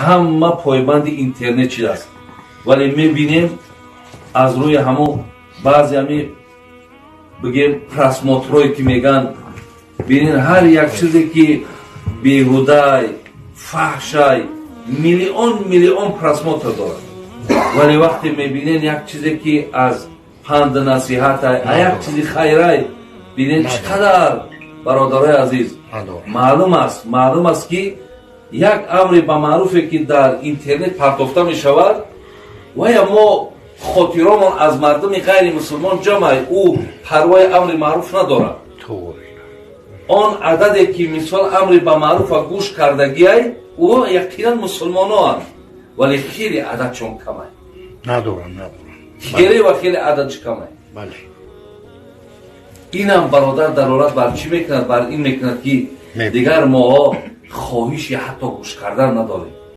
Ҳама пойбанди интернет шудааст, вале мебинем, аз рӯи ҳамон баъзе ҳами, бигем, просмотрое ки меган, бинен, ҳар як чизе ки беҳудай, фаҳшай, миллион миллион просмотр дорад, вале вақте мебинен як чизе ки аз панду насиҳатай, а як чизи хайрай, бинен, чӣ қадар, бародарои азиз, маълум аст, ки як амри ба маъруфе ки дар интернет партофта мешавад, вая мо хотиромон аз мардуми ғайри мусулмон ҷамъай, ӯ парвои амри маъруф надорад. Он ададе ки, мисол, амри ба маъруфа гӯш кардагиай, ӯ яқинан мусулмоноанд, вале хеле ададшон камай. Надорам, надорам. Хеле ва хеле ададш камай. Инам, бародар, далолат бар чӣ мекунад? Бар ин мекунад, ки дигар моҳо хоҳиши ҳатто гӯш кардан надорем.